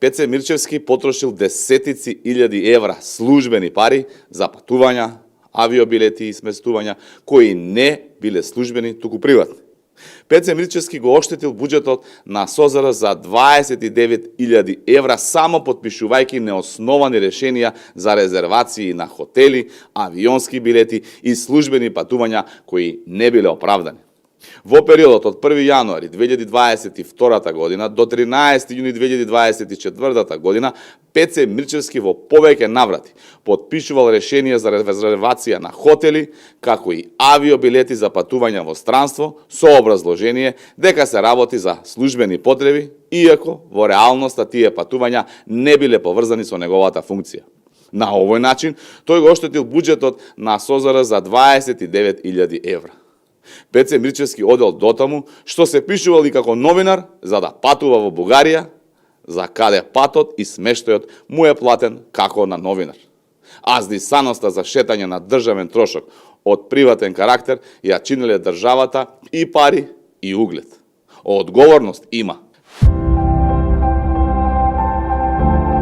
Пеце Мирчевски потрошил десетици илјади евра службени пари за патувања, авиобилети и сместувања кои не биле службени, туку приватни. Пеце Мирчевски го оштетил буџетот на СОЗР за 29.000 евра само потпишувајќи неосновани решенија за резервации на хотели, авионски билети и службени патувања кои не биле оправдани. Во периодот од 1. јануари 2022 година до 13. јуни 2024 година Пеце Мирчевски во повеќе наврати потпишувал решенија за резервација на хотели, како и авиобилети за патувања во странство со образложение дека се работи за службени потреби, иако во реалноста тие патувања не биле поврзани со неговата функција. На овој начин тој го оштетил буџетот на СОЗР за 29.000 евра. Пеце Мирчевски одел дотаму што се пишувал и како новинар за да патува во Бугарија, за каде патот и смештајот му е платен како на новинар. А здисаноста за шетање на државен трошок од приватен карактер ја чинеле државата и пари и углед. Одговорност има.